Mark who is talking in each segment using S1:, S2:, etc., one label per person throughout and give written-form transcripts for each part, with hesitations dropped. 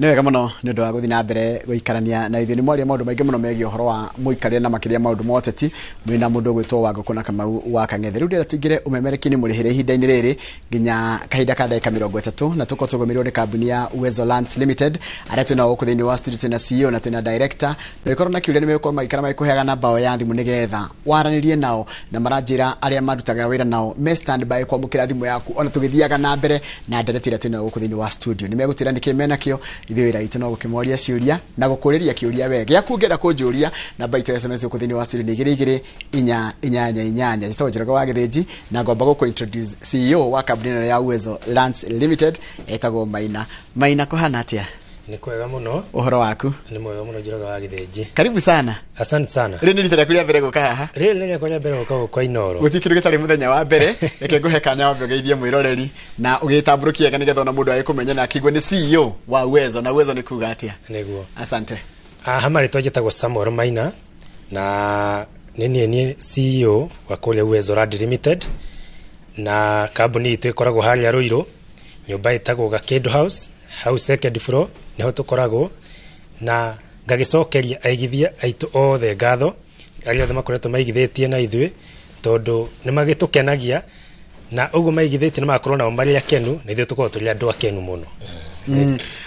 S1: Nĩ wega mũno nĩ ũndũ wa gũthiĩ na mbere gũikarania na ithuĩ. Nĩ mwaria maũndũ maingĩ mũno megiĩ ũhoro wa mũikarĩre na makĩria maũndũ ma ũteti mwĩna mũndũ ũgwĩtwo Wangũkũ na Kamau wa Kang'ethe. Rĩu ndĩrenda tũingĩre ũmemerekia-inĩ mũrĩhĩre ihinda-inĩ rĩrĩ nginya kahinda ka ndagĩka 30, na tũkorwo tũgũmĩirwo nĩ kambuni ya Uwezo Lands Limited arĩa twĩnao gũkũ thĩinĩ wa studio. Twĩna CEO na twĩna director, na ũngĩkorwo na kĩũria nĩ megũkorwo magĩikara magĩkũheaga namba yao ya thimũ nĩgetha waranĩrie nao, na maranjĩra arĩa marutaga wĩra nao me stand by kwamũkĩra thimũ yaku ona tũgĩthiaga na mbere na ndereti ĩrĩa twĩnayo gũkũ thĩinĩ wa studio. Nĩ megũtwĩra nĩkĩ menakĩo. Ithuĩ wĩra witũ no gũkĩmoria ciũria na gũkũrĩria kĩũria we gĩaku. Ũngĩenda kũnjũria, namba itũ ya SMS gũkũ thĩinĩ wa studio nĩ 22488. Njĩtagwo Njoroge wa Gĩthĩnji na ngomba gũkũ introduce CEO wa kambuni ĩno ya Uwezo Lands Limited, etagwo Maina. Maina, kũhana atĩa?
S2: Nĩ kwega mũno.
S1: Ũhoro waku?
S2: Nĩ mwega mũno, Njoroge wa Gĩthĩnji.
S1: Karibu sana.
S2: Asante sana.
S1: Rĩrĩ nĩ rita rĩaku rĩa mbere gũka haha?
S2: Rĩrĩ nĩ rĩakwa rĩa mbere gũka gũkũ Inooro.
S1: Gũtirĩ kĩndũ gĩtarĩ mũthenya wa mbere. Reke ngũhe kanya wambe ũgeithie mwĩroreri na ũgĩtambũrũkie wega nĩgetha ona mũndũ agĩkũmenye na akĩigue nĩ CEO wa Uwezo, na Uwezo nĩ kuga atĩa.
S2: Nĩguo.
S1: Asante.
S2: Haha marĩtwa njĩtagwo Samuel Maina na nĩ niĩ CEO wa kũrĩa Uwezo Land Limited, na kambuni itũ ĩkoragwo harĩa Ruiru, nyũmba ĩtagwo Gakĩndũ House, house second floor nĩho tũkoragwo. Na ngagĩcokeria aigithia aitũ othe ngatho, arĩa othe makoretwo maigithĩtie na ithuĩ, tondũ nĩ magĩtũkenagia, na ũguo maigithĩtie nĩ magakorwo nao marĩ akenu na ithuĩ tũkorwo tũrĩ andũ akenu mũno.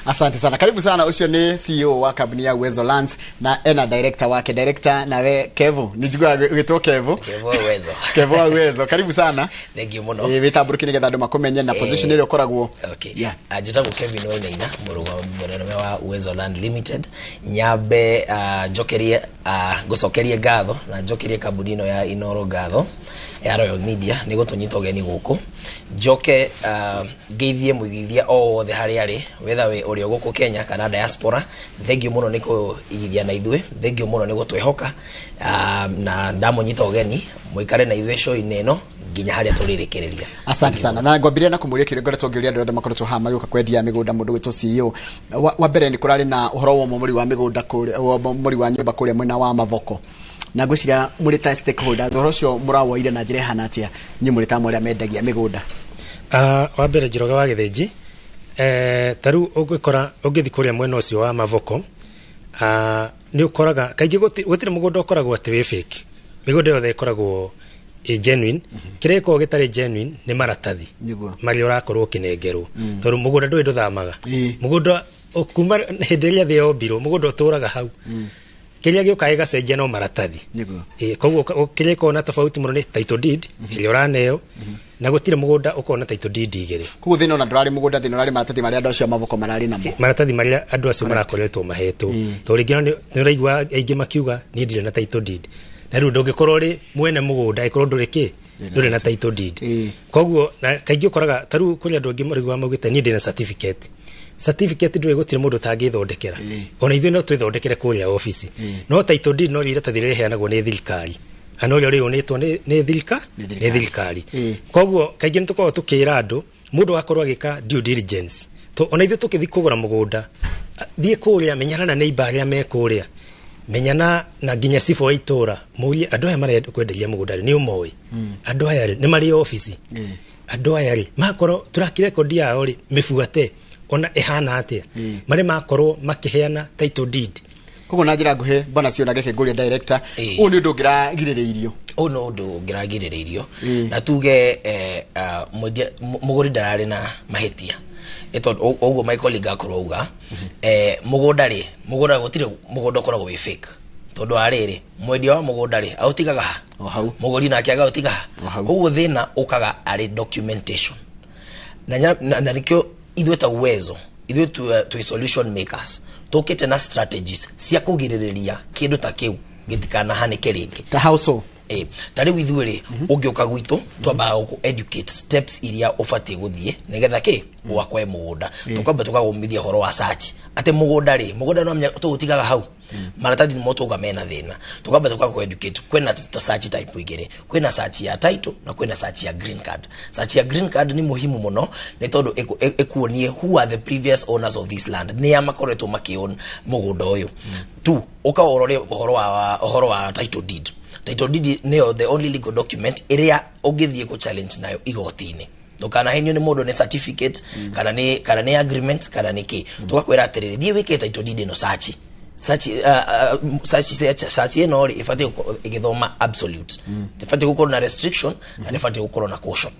S1: Asante sana, karibu sana. Ũcio nĩ CEO wa kambuni ya Uwezo Lands na ena director wake. Director nawe Kevo, nĩ njiguaga ũgĩtwo Kevo.
S3: Kevo Uwezo.
S1: Kevo wa Uwezo, karibu sana.
S3: Thank you mũno.
S1: Wĩtambũrũkie nĩgetha andũ makũmenye na position ĩrĩa ũkoragwo.
S3: Okay.
S1: Yeah.
S3: Njĩtagwo Kevin Wainaina, mũrũgamĩrĩri wa Uwezo Land Limited. Nyambe njokerie ngũcokerie ngatho na njokerie kambuni ĩno ya Inooro ngatho ya Royal Media nĩ gũtũnyita ũgeni gũkũ. Njoke ngeithie mũigithia o wothe harĩa arĩ, whether wĩ ũrĩ o gũkũ Kenya kana diaspora. Thank you mũno nĩ kũigithia na ithuĩ, thank you mũno nĩ gũtwĩhoka, na ndamũnyita ũgeni mũikare na ithuĩ show-inĩ ĩno nginya harĩa tũrĩrĩkĩrĩria.
S1: Asante sana. Na ngwambĩrĩria na kũmũria kĩũria ngoretwo ngĩũria andũ othe makoretwo haha magĩũka kwendia mĩgũnda. Mũndũ gwĩtwo CEO wa mbere, nĩ kũrarĩ na ũhoro wa ũmomori wa mĩgũnda kũrĩa, wa ũmomori wa nyũmba kũrĩa mwena wa Mavoko, na ngwĩciria mũrĩ ta stakeholders ũhoro ũcio mũrawoire na njĩra ĩhana atĩa, inyuĩ mũrĩ ta amwe arĩa mendagia mĩgũnda?
S2: Wa mbere, Njoroge wa Gĩthĩnji, ta rĩu ũngĩkora ũngĩthiĩ kũrĩa mwena ũcio wa Mavoko, nĩ ũkoraga kaingĩ gũtirĩ mũgũnda ũkoragwo atĩ wĩ fake. Mĩgũnda yothe ĩkoragwo ĩ genuine. Kĩrĩa gĩkoragwo gĩtarĩ genuine nĩ maratathi marĩa ũrakorwo ũkĩnengerwo, tondũ mũgũnda ndũĩ ndũthamaga. Mũgũnda kuma hĩndĩ ĩrĩa thĩ yombirwo, mũgũnda ũtũraga hau. Kĩrĩa gĩũkaga gĩgacenjia no maratathi. Koguo kĩrĩa gĩkoragwo na tofauti mũno nĩ title deed ĩrĩa ũraneo, na gũtirĩ mũgũnda ũkoragwo na title deed igĩrĩ.
S1: Koguo thĩna ona ndũrarĩ mũgũnda, thĩna ũrarĩ maratathi marĩa andũ acio a Mavoko mararĩ namo.
S2: Maratathi marĩa andũ acio marakoretwo mahetwo, tondũ rĩngĩ nĩ ũraigua aingĩ makiuga, "Niĩ ndirĩ na title deed." Na rĩu ndũngĩkorwo ũrĩ mwene mũgũnda ĩkorwo ndũrĩ kĩ ndũrĩ na title deed. Koguo na kaingĩ ũkoraga ta rĩu kũrĩ andũ angĩ marauga maugĩte, "Niĩ ndĩna certificate." Certificate ndũĩ gũtirĩ mũndũ ũtangĩthondekera. Ona ithuĩ no twĩthondekere kũrĩa obici, no title deed no iratathi rĩrĩa rĩheanagwo nĩ thirikari kana ũrĩa rĩũnĩtwo
S1: Nĩ
S2: nĩ
S1: thirikari.
S2: Thirikari. Koguo kaingĩ nĩ tũkoragwo tũkĩra andũ mũndũ akorwo agĩka due diligence to ona ithuĩ tũkĩthiĩ kũgũra mũgũnda, thiĩ kũrĩa, menyana na neighbor arĩa me kũrĩa, menyana na nginya cibũ wa itũra, mũrie andũ aya marenda kwenderia mũgũnda rĩ, nĩ ũmoĩ andũ aya rĩ, nĩ marĩ obici? Andũ aya rĩ, makorwo tũraki rekondi yao rĩ, mĩbuate ona ĩhana atĩa, marĩ makorwo makĩheana title deed.
S1: Koguo na njĩra nguhĩ, mbona cio na gĩkĩ ngũria director, ũyũ nĩ ũndũ ũngĩragirĩrĩirio?
S3: Ũyũ nĩ ũndũ ũngĩragirĩrĩirio, na tuge mũgũri ndararĩ na mahĩtia. Ĩ tondũ ũguo my colleague akorwo auga, mũgũnda rĩ, mũgũnda gũtirĩ mũgũnda ũkoragwo wĩ fake, tondũ wa rĩrĩ, mwendia wa mũgũnda rĩ, aũtigaga ha?
S1: O hau.
S3: Mũgũri nake agaũtiga ha?
S1: O hau.
S3: Koguo thĩna ũkaga arĩ documentation, na nĩkĩo ithuĩ ta Uwezo, ithuĩ twĩ solution makers, tũkĩte na strategies cia kũgirĩrĩria kĩndũ ta kĩu gĩtikanahanĩke rĩngĩ.
S1: Ta how so?
S3: Ta rĩu ithuĩ rĩ, ũngĩũka gwitũ twambaga gũkũ educate steps iria ũbatiĩ gũthiĩ nĩgetha kĩ wakwe mũgũnda. Tũkamba tũkagũmithia ũhoro wa search, atĩ mũgũnda rĩ, mũgũnda no menya tũũtigaga hau, maratathi nĩmo tũga mena thĩna. Tũkamba tũkakũ educate kwĩna ta search type igĩrĩ: kwĩna search ya title na kwĩna search ya green card. Search ya green card nĩ muhimu mũno nĩ tondũ ĩkuonie who are the previous owners of this land, nĩa makoretwo makĩown mũgũnda ũyũ. Two, ũka ũrore ũhoro wa title deed. Title deed nĩyo the only legal document ĩrĩa ũngĩthiĩ kũ challenge nayo igoti-inĩ. Ndukanahenio nĩ mũndũ nĩ certificate kana nĩ agreement kana nĩ kĩ. Tũgakwĩra atĩrĩrĩ, thiĩ wĩke title deed ĩno, search search search search search ĩno rĩ, ĩbatiĩ gũkorwo ĩgĩthoma absolute, ĩbatiĩ gũkorwo na restriction na nĩ gũkorwo na caution,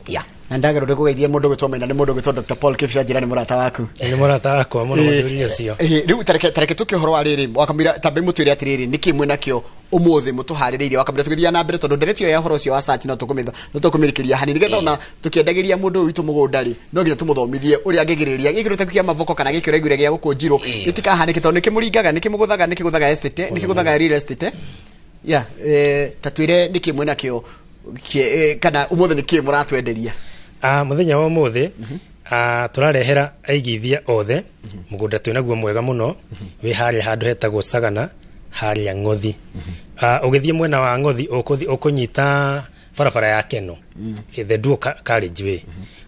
S3: yeah.
S1: Na ndagerwo ndĩkũgeithie mũndũ gwĩtwo Maina, nĩ mũndũ gwĩtwo Dr. Paul Kibca, njĩra nĩ mũrata waku.
S2: Nĩ mũrata wakwa mũno mũthuri ũcio.
S1: Rĩu tareke tũke ũhoro wa rĩrĩ, wakamwĩra tambe mũtwĩre atĩrĩrĩ, nĩkĩ mwĩnakĩo ũmũthĩ mũtũharĩrĩirie, wakamwĩra tũgĩthiĩ na mbere, tondũ ndereti ĩyo ya ũhoro ũcio wa search no tũkũmĩtha no tũkũmĩrĩkĩria hanini, nĩgetha ona tũkĩendagĩria mũndũ ũyũ witũ mũgũnda rĩ, no nginya tũmũthomithie ũrĩa angĩgirĩrĩria gĩkĩro ta kĩa mavoko kana gĩkĩ ũraiguire gĩa gũkũ njirũ gĩtikahanĩke, tondũ nĩkĩmũringaga, nĩkĩmũgũthaga, nĩkĩgũthaga estate, nĩkĩgũthaga real estate ya ta twĩre nĩkĩ mwĩnakĩo kana ũmũthĩ nĩkĩ mũratwenderia?
S2: Mũthenya wa ũmũthĩ tũrarehera aigithia othe mũgũnda twĩnaguo mwega mũno wĩ harĩa handũ hetagwo Sagana, harĩa Ng'othi. Ũgĩthiĩ mwena wa Ng'othi ũkũthi ũkũnyita barabara ya Keno, the dual carriage way,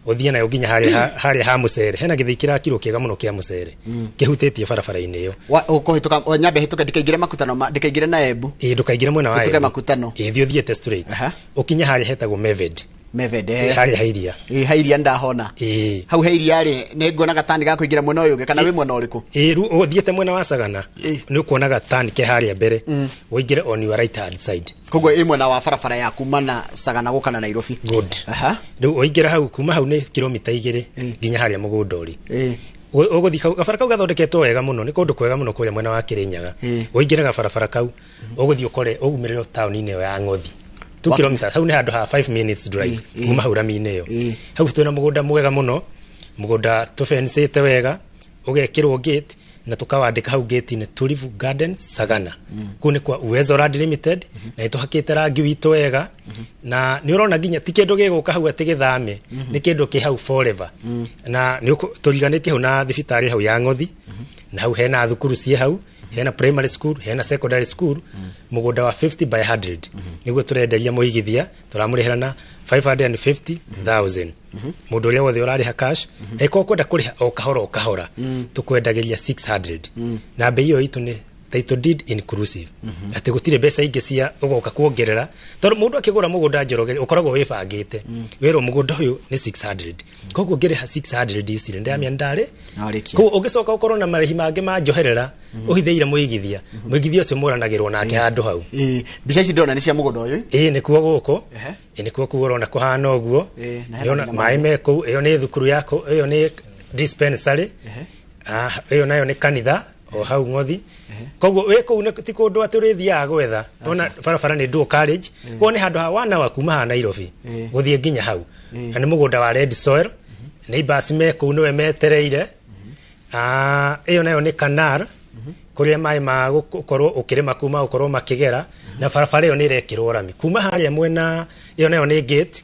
S2: ũthiĩ nayo nginya harĩa harĩa ha mũcere, hena gĩthĩi kĩrakirwo kĩega mũno kĩa mũcere kĩhutĩtie barabara-inĩ ĩyo.
S1: Ũkũhĩtũka o, nyambe hĩtũke ndikaingĩre makutano ndikaingĩre na Embu.
S2: Ĩĩ, ndũkaingĩre mwena wa
S1: Hĩtũke
S2: Embu.
S1: Makutano.
S2: Ĩĩ, thiĩ ũthiĩte straight ũkinye harĩa hetagwo Meved.
S1: Mevede.
S2: Harĩa ha iria.
S1: Ĩ, ha iria ndahona.
S2: Ĩĩ.
S1: Hau he iria rĩ, nĩ nguona gatani ga kũingĩra mwena ũyũ ũngĩ kana wĩ mwena ũrĩkũ?
S2: Ĩĩ, rĩu ũthiĩte mwena wa Sagana nĩ ũkuona gatani ke harĩa mbere, ũingĩre on your right hand side.
S1: Koguo ĩ mwena wa barabara ya kuma na Sagana gũka na Nairobi.
S2: Good. Rĩu ũingĩra hau, kuma hau nĩ kilomita 2 nginya harĩa mũgũnda ũrĩ. Ũgũthiĩ gabara kau gathondeketwo wega mũno, nĩ kũndũ kwega mũno kũrĩa mwena wa Kĩrĩnyaga. Ũingĩre gabarabara kau, ũgũthiĩ ũkore ũgumĩrĩre taũni-inĩ ĩyo ya Ng'othi, 2 kilometers, hau nĩ handũ ha 5 minutes drive kuma hau rami-inĩ ĩyo. Hau twĩna mũgũnda mwega mũno, mũgũnda tũbensĩte wega, ũgekĩrwo gate na tũkawandĩka hau gate-inĩ Tulivu Gardens Sagana. Kũu nĩ kwa Uwezo Land Limited, na nĩtũhakĩte rangi witũ wega, na nĩ ũrona nginya ti kĩndũ gĩgũka hau atĩ gĩthame, nĩ kĩndũ kĩ hau forever. Na nĩ tũriganĩtie hau na thibitarĩ hau ya Ng'othi, na hau hena thukuru ciĩ hau, hena primary school, hena secondary school. Mũgũnda wa 50 by 100 nĩguo tũrenderia mũigithia, tũramũrĩhĩra na 550,000 mũndũ ũrĩa wothe ũrarĩha cash. Angĩkorwo kwenda kũrĩha o kahora o kahora, tũkwendagĩria 600, na bei ĩyo itũ nĩ title deed inclusive, atĩ gũtirĩ mbeca ingĩ cia ũgoka kuongerera, tondũ mũndũ akĩgũra mũgũnda, Njoroge, ũkoragwo wĩbangĩte wĩrwo mũgũnda ũyũ nĩ 600, koguo ngĩrĩha 600 ici rĩ, ndĩramenya ndarĩ.
S1: Warĩkia.
S2: Koguo ũngĩcoka ũkorwo na marĩhi mangĩ ma njoherera ũhithĩire mũigithia, mũigithia ũcio mũranagĩrwo nake handũ hau.
S1: Mbica ici ndĩrona nĩ cia mũgũnda ũyũ.
S2: Ĩĩ, nĩkuo gũkũ. Ĩĩ, nĩkuo kũu ũrona kũhana ũguo.
S1: Na hena
S2: Nĩũrona
S1: nginya
S2: maĩ me kũu, ĩyo nĩ thukuru yako, ĩyo nĩ dispensary. Ĩyo nayo nĩ kanitha o hau Ng'othi. Koguo wĩ kũu ti kũndũ atĩ ũrĩthiaga gwetha, ona barabara nĩ dual carriage, koguo nĩ handũ ha 1 hour kuma haha Nairobi gũthiĩ nginya hau. Na nĩ mũgũnda wa red soil, neighbors me kũu nĩwe metereire. Ĩyo nayo nĩ canal kũrĩa maĩ ma gũkorwo ũkĩrĩma kuma gũkorwo makĩgera, na barabara ĩyo nĩ ĩrekĩrwo rami kuma harĩa mwena. Ĩyo nayo nĩ gate.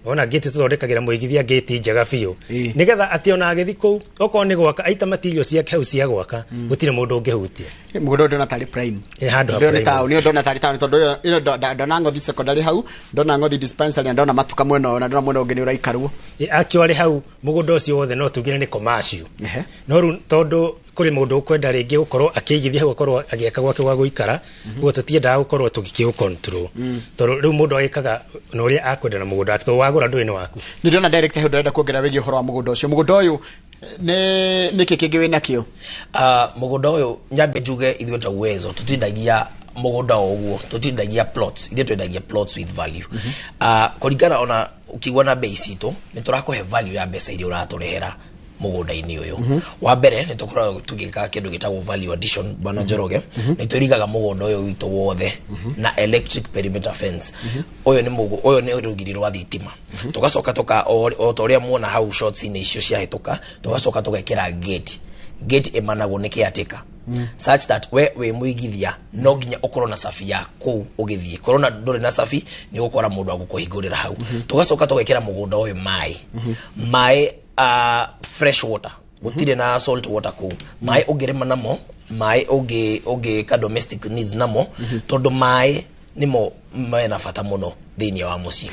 S2: Ona gate tũthondekagĩra mũigithia gate njega biũ, nĩgetha atĩ ona agĩthi kũu, okorwo nĩ gwaka aita material ciake hau cia gwaka, gũtirĩ mũndũ ũngĩhutia.
S1: Mũgũnda ũyũ ndĩrona tarĩ prime.
S2: Ĩ, handũ ha
S1: Ndĩrona nĩ
S2: prime.
S1: taũni, ĩyo ndona tarĩ taũni, tondũ ĩyo ndona Ng'othi secondary hau, ndona Ng'othi dispensary, na ndona matuka mwena ũyũ, na ndona mwena ũngĩ nĩ ũraikarwo.
S2: Ĩ, actually hau mũgũnda ũcio wothe no tugire nĩ commercial. No rĩu tondũ kũrĩ mũndũ ũkwenda rĩngĩ gũkorwo akĩigithia hau, akorwo agĩaka gwake gwa gũikara, ũguo tũtiendaga gũkorwo tũgĩkĩ control, tondũ rĩu mũndũ agĩkaga na ũrĩa akwenda na mũgũnda wake, tondũ wagũra ndũĩ nĩ waku.
S1: Nĩ ndĩrona director hau ndĩrenda kuongerera wĩgiĩ ũhoro wa mũgũnda ũcio. Mũgũnda ũyũ nĩ nĩkĩ kĩngĩ wĩ nakĩo?
S3: Mũgũnda ũyũ, nyambe njuge ithuĩ ta Uwezo tũtindagia mũgũnda o ũguo, tũtindagia plots, ithuĩ twendagia plots with value. Kũringana ona ũkĩigua na bei citũ, nĩ tũrakũhe value ya mbeca iria ũratũrehera mũgũnda-inĩ ũyũ. Wa mbere, nĩ tũkoragwo tũgĩka kĩndũ gĩtagwo value addition, bwana Njoroge. Nĩ tũirigaga mũgũnda ũyũ witũ wothe na electric perimeter fence. Ũyũ nĩ ũyũ nĩ rũgiri rwa thitima. Tũgacoka tũka o ta ũrĩa muona hau shots-inĩ icio ciahĩtũka, tũgacoka tũgekĩra gate. Gate ĩmanagwo nĩ caretaker, such that we wĩ mũigithia no nginya ũkorwo na cabi ya kũu ũgĩthiĩ. Korwo na ndũrĩ na cabi, nĩ ũgũkora mũndũ agũkũhingũrĩra hau. Tũgacoka tũgekĩra mũgũnda ũyũ maĩ, maĩ fresh water, gũtirĩ na salt water kũu. Maĩ ũngĩrĩma namo, maĩ ũngĩka domestic needs namo, tondũ maĩ nĩmo mena bata mũno thĩinĩ wa mũciĩ.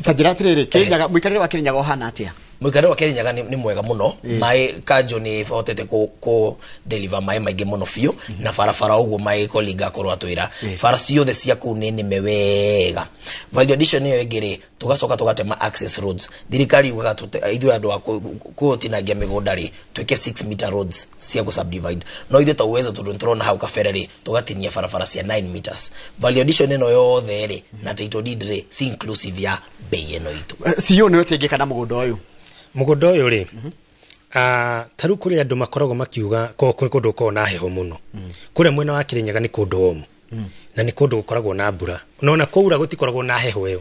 S1: Ta njĩra atĩrĩrĩ, Kĩrĩnyaga, mũikarĩre wa Kĩrĩnyaga ũhana atĩa?
S3: Mũikarĩre wa Kĩrĩnyaga nĩ mwega mũno. Maĩ kanjũ nĩ ĩhotete kũ deliver maĩ maingĩ mũno biũ, na barabara ũguo maĩ colleague akorwo atwĩra bara ciothe cia kũu nĩ nĩme wega. Value addition ĩyo ĩngĩ rĩ, tũgacoka tũgatema access roads. Thirikari yugaga ithuĩ andũ a kũtinangia mĩgũnda rĩ, twĩke 6 meter roads cia kũ subdivide, no ithuĩ ta Uwezo, tondũ nĩtũrona hau kabere rĩ, tũgatinia barabara cia 9 meters. Value addition ĩno yothe rĩ na title deed rĩ, si inclusive ya bei ĩno itũ.
S1: CEO nĩ ũtĩngĩka na mũgũnda ũyũ?
S2: Mũgũnda ũyũ rĩ, ta rĩu kũrĩ andũ makoragwo makiuga kwĩ kũndũ gũkoragwo na heho mũno. Kũrĩa mwena wa Kĩrĩnyaga nĩ kũndũ warm, na nĩ kũndũ gũkoragwo na mbura, no ona kwaura gũtikoragwo na heho ĩyo,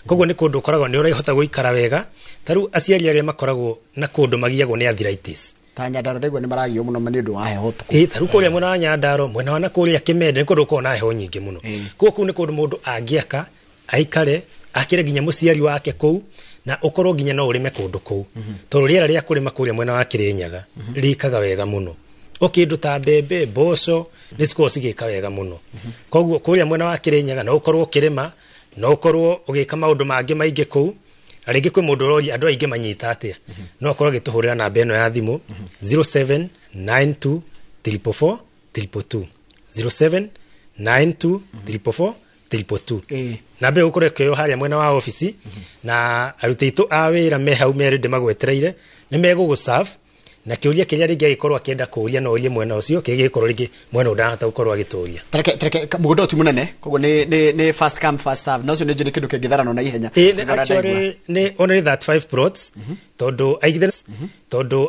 S2: koguo nĩ kũndũ ũkoragwo nĩ ũrahota gũikara wega. Ta rĩu aciari arĩa makoragwo na kũndũ magiagwo nĩ arthritis,
S1: ta Nyandarua, ndaigua nĩ maragio mũno nĩ ũndũ wa heho ũtukũ.
S2: Ĩ, ta rĩu kũrĩa mwena wa Nyandarua, mwena wa na kũrĩa Kĩmende, nĩ kũndũ gũkoragwo na heho nyingĩ mũno. Koguo kũu nĩ kũndũ mũndũ angĩaka aikare, akĩre nginya mũciari wake kũu, na ũkorwo nginya no ũrĩme kũndũ kũu, tondũ rĩera rĩa kũrĩma kũrĩa mwena wa Kĩrĩnyaga rĩkaga wega mũno. O kĩndũ ta mbembe, mboco nĩ cikoragwo cigĩka wega mũno. Koguo kũrĩa mwena wa Kĩrĩnyaga no ũkorwo ũkĩrĩma, no ũkorwo ũgĩka maũndũ mangĩ maingĩ kũu. Na rĩngĩ kwĩ mũndũ ũroria andũ aingĩ manyita atĩa, no akorwo agĩtũhũrĩra namba ĩno ya thimũ, 0792 444 222, 0792 444 222. Namba ĩyo gũkorwo ĩkĩoywo harĩa mwena wa obici, na aruti aitũ a wĩra me hau merĩ ndĩmagwetereire, nĩ megũgũserve na kĩũria kĩrĩa rĩngĩ agĩkorwo akĩenda kũũria, no ũrie mwena ũcio kĩrĩa gĩgĩkorwo rĩngĩ mwena ũyũ ndarahota gũkorwo agĩtũria.
S1: Tareke mũgũnda ũyũ ti mũnene, koguo nĩ first come first serve, na ũcio nĩ njũĩ nĩ kĩndũ kĩngĩtharanwo na ihenya.
S2: Ĩ,
S1: Kũringana na ndaigua.
S2: Actually nĩ only 35 plots, tondũ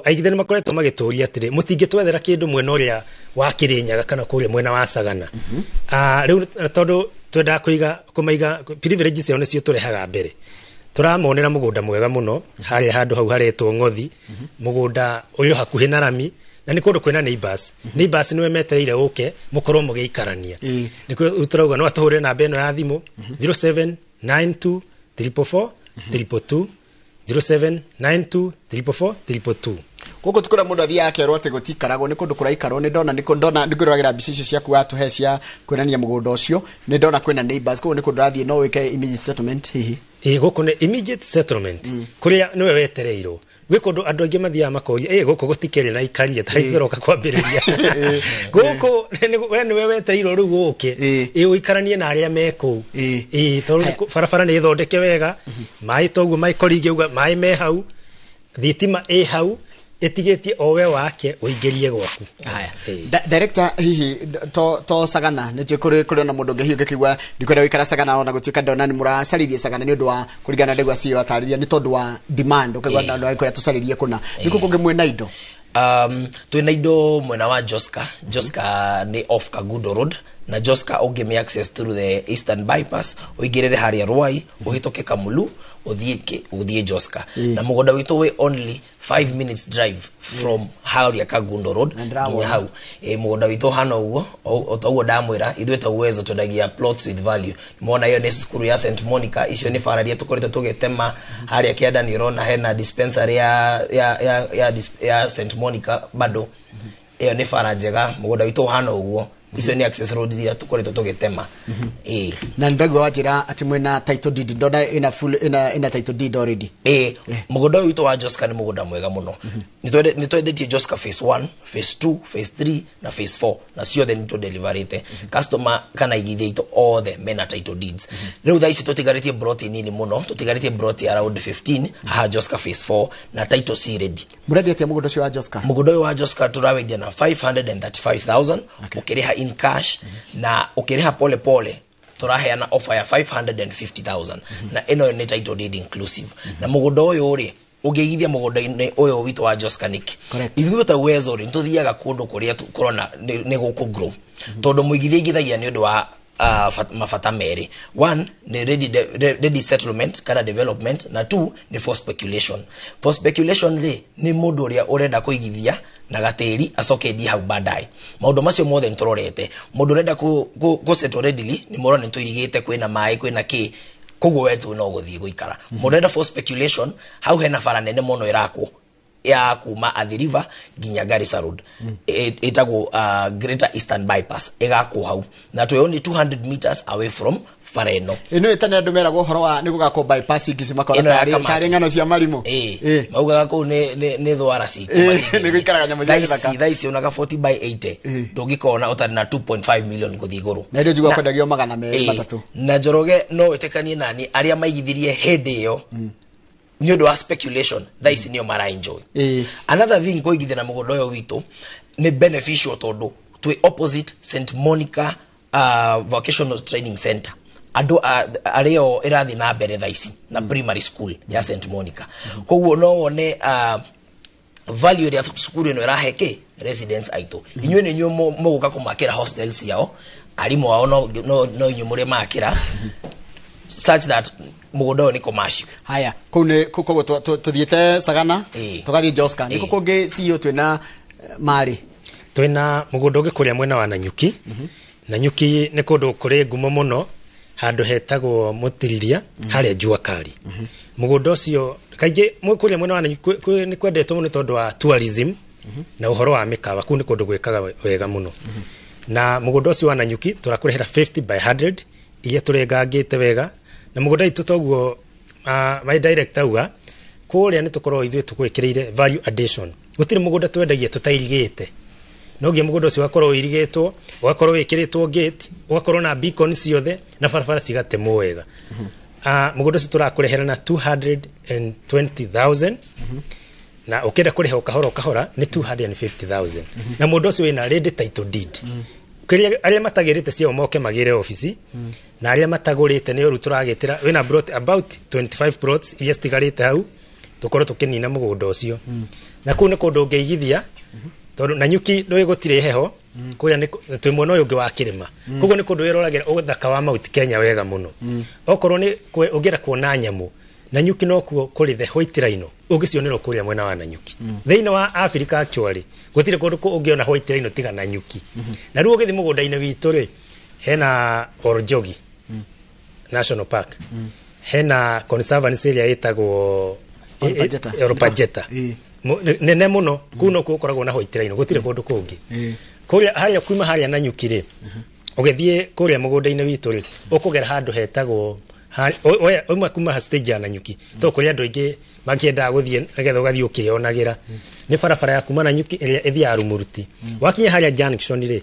S2: aigithia nĩ makoretwo magĩtũria atĩrĩ, mũtingĩtwethera kĩndũ mwena ũrĩa wa Kĩrĩnyaga kana kũrĩa mwena wa Sagana? Rĩu tondũ twendaga kũiga kũmaiga privilege ciao nĩcio tũrehaga mbere, tũramonera mũgũnda mwega mũno harĩa handũ hau haretwo Ng'othi, mũgũnda ũrĩ o hakuhĩ na rami, na nĩ kũndũ kwĩna neighbors. Neighbors nĩwe metereire ũke mũkorwo mũgĩikarania. Nĩkĩo tũrauga no atũhũrĩre namba ĩno ya thimũ, 0792 444 222, 0792 444 222.
S1: Gũkũ ti kũrĩa mũndũ athiaga akerwo atĩ gũtikaragwo, nĩ kũndũ kũraikarwo. Nĩ ndona, nĩ ndona nĩ ngwĩroragĩra mbica icio ciaku watũhe cia kuonania mũgũnda ũcio, nĩ ndona kwĩna neighbors, koguo nĩ kũndũ ũrathiĩ no wĩke immediate settlement hihi.
S2: Ĩ, gũkũ nĩ immediate settlement, kũrĩa nĩwe wetereirwo. Gwĩ kũndũ andũ aingĩ mathiaga makoria, ĩ, gũkũ gũtikĩrĩ na ikaria ta itũroka kwambĩrĩria gũkũ we nĩwe wetereirwo rĩu ũke, ĩ, ũikaranie na arĩa me kũu. Ĩ, tondũ barabara nĩ ĩthondeke wega, maĩ toguo maĩ ingĩuga maĩ me hau, thitima ĩ hau, ĩtigĩtie o we wake ũingĩrie gwaku.
S1: Haya.
S2: Ĩ.
S1: Director, hihi to Sagana nĩ njũĩ kũrĩ ona mũndũ ũngĩ hihi ũngĩkĩigua ndikwenda gũikara Sagana, ona gũtuĩka ndona nĩ mũracaririe Sagana nĩ ũndũ wa kũringana na ndegwa CEO atarĩria nĩ tondũ wa demand, ũkaigua andũ agĩkwĩra tũcaririe kũna nĩkũ kũngĩ mwĩna indo?
S3: Twĩna indo mwena wa Joska. Joska nĩ off Kagudo Road, na Joska ũngĩmĩ access through the Eastern Bypass, ũingĩrĩre harĩa Ruai, ũhĩtũke Kamulu, ũthiĩ Joska, na mũgũnda witũ wĩ only 5 minutes drive from harĩa Kagundo Road
S1: Na ndĩrawona.
S3: nginya hau. Mũgũnda witũ hana ũguo, o ta ũguo ndamwĩra, ithuĩ ta Uwezo twendagia plots with value. Mona ĩyo nĩ cukuru ya St Monica, icio nĩ bara iria tũkoretwo tũgĩtema harĩa kĩanda. Nĩ ũrona hena dispensary ya St Monica, bado ĩyo nĩ bara njega. Mũgũnda witũ ũhana ũguo, icio nĩ access road iria tũkoretwo tũgĩtema, ĩĩ.
S1: Na nĩ ndaigua wanjĩra atĩ mwĩna title deed, ndona ĩna full, ĩna title deed already.
S3: Ĩĩ, mũgũnda ũyũ witũ wa Joska nĩ mũgũnda mwega mũno. Nĩ twendetie Joska phase 1, phase 2, phase 3 na phase 4, na ciothe nĩ tũdeliverĩte customer kana igithia itũ othe mena title deeds. Rĩu thaa ici tũtigarĩtie broti nini mũno, tũtigarĩtie broti around 15 haha Joska phase 4, na title ci ready.
S1: Mũrendia atĩa mũgũnda ũcio wa Joska?
S3: Mũgũnda ũyũ wa Joska tũrawendia na 535,000 ũkĩrĩha in cash, na ũkĩrĩha pole pole tũraheana offer ya 550,000, na ĩno nĩ title deed inclusive. Na mũgũnda ũyũ rĩ, ũngĩigithia mũgũnda-inĩ ũyũ witũ wa Joska nĩkĩ? Ithuĩ ta Uwezo rĩ, nĩtũthiaga kũndũ kũrĩa kũrona nĩ gũkũ grow, tondũ mũigithia aigithagia nĩ ũndũ wa mabata merĩ. One nĩ ready settlement kana development, na two nĩ for speculation. For speculation rĩ, nĩ mũndũ ũrĩa ũrenda kũigithia na gatĩri acoke endie hau baadaye. Maũndũ macio mothe nĩ tũrorete. Mũndũ ũrenda kũ settle readily, nĩ mũrona nĩ tũirigĩte, kwĩna maĩ, kwĩna kĩ, koguo we tu no gũthiĩ gũikara. Mũndũ ũrenda for speculation, hau hena bara nene mũno ĩrakwo. ya kuma Athi River nginya Garissa Road. Ĩtagwo Greater Eastern Bypass, ĩgakwo hau na twĩ only 200 meters away from bara ĩno.
S1: Ĩno ĩtane andũ meragwo ũhoro wa nĩ gũgakwo bypass ingĩ cimakora
S3: Ĩno ya
S1: tarĩ
S3: Kamatis.
S1: Tarĩ ng'ano cia marimũ.
S3: Ĩĩ, maugaga kũu nĩ thwara ciko.
S1: Nĩ gũikaraga nyamũ cia gĩthaka.
S3: Thaa ici onaga 40 by 80 ndũngĩkona ũtarĩ na 2.5 million gũthiĩ igũrũ.
S1: Na irio njiguaga kwendagio 230.
S3: Na Njoroge, no wĩtĩkanie nani arĩa maigithirie hĩndĩ ĩyo nĩ ũndũ wa speculation, thaa ici nĩo mara enjoy. Another thing, kũigithia na mũgũnda ũyũ witũ nĩ beneficial tondũ twĩ opposite St Monica Vocational Training Center, andũ arĩo ĩrathiĩ na mbere thaa ici na primary school ya St Monica. Koguo no wone value ĩrĩa cukuru ĩno ĩrahe kĩ residents aitũ. Inyuĩ nĩ inyuĩ mũgũka kũmakĩra hostels ciao, arimũ ao no inyuĩ mũrĩ makĩra, such that mũgũnda ũyũ nĩ commercial.
S1: Haya, kũu nĩ koguo tũthiĩte Sagana, tũgathiĩ Joska, nĩkũ kũngĩ CEO twĩna marĩ?
S2: Twĩna mũgũnda ũngĩ kũrĩa mwena wa Nanyuki. Nanyuki nĩ kũndũ kũrĩ ngumo mũno, handũ hetagwo Mũtiriria, harĩa jua kali. Mũgũnda ũcio kaingĩ kũrĩa mwena wa Nanyuki nĩ kwendetwo mũno tondũ wa tourism na ũhoro wa mĩkawa. Kũu nĩ kũndũ gwĩkaga wega mũno. Na mũgũnda ũcio wa Nanyuki tũrakũrehera 50 by 100 iria tũrengangĩte wega. Na mũgũnda witũ toguo my director auga, kũrĩa nĩ tũkoragwo ithuĩ tũgwĩkĩrĩire value addition. Gũtirĩ mũgũnda twendagia tũtairigĩte. No nginya mũgũnda ũcio ũgakorwo ũirigĩtwo, ũgakorwo wĩkĩrĩtwo gate, ũgakorwo na beacon ciothe na barabara cigatemwo wega. Mũgũnda ũcio tũrakũrehera na 220,000, na ũkĩenda kũrĩha o kahora o kahora nĩ 250,000. Na mũndũ ũcio wĩna ready title deed. Kĩrĩa arĩa matagĩrĩte ciao moke magĩre obici, na arĩa matagũrĩte nĩ ũru tũragĩtĩra. Wĩna plot about 25 plots iria citigarĩte hau tũkorwo tũkĩnina mũgũnda ũcio. Na kũu nĩ kũndũ ũngĩigithia tondũ Nanyuki nĩ gũtirĩ heho kũrĩa, nĩ twĩ mwena ũyũ ũngĩ wa kĩrĩma, koguo nĩ kũndũ wĩroragĩra ũthaka wa Mount Kenya wega mũno. Okorwo nĩ ũngĩenda kuona nyamũ, Nanyuki nokuo kũrĩ the white rhino, ũngĩcionerwo kũrĩa mwena wa Nanyuki. Thĩinĩ wa Africa actually gũtirĩ kũndũ ũngĩona white rhino tiga Nanyuki. Na rĩu ũgĩthiĩ mũgũnda-inĩ witũ rĩ, hena Ol Jogi National Park, hena conservancy ĩrĩa ĩtagwo
S1: Olpajeta.
S2: Olpajeta. Nene mũno. Kũu nokuo gũkoragwo na white rhino, gũtirĩ kũndũ kũngĩ. Kũrĩa harĩa kuma harĩa Nanyuki rĩ, ũgĩthiĩ kũrĩa mũgũnda-inĩ witũ rĩ, ũkũgera handũ hetagwo oima kuma stage ya Nanyuki, to kũrĩa andũ aingĩ makĩendaga gũthiĩ nĩgetha ũgathiĩ ũkĩyonagĩra nĩ barabara ya kuma Nanyuki ĩrĩa ĩthiaga Rumuruti. Wakinya harĩa junction rĩ,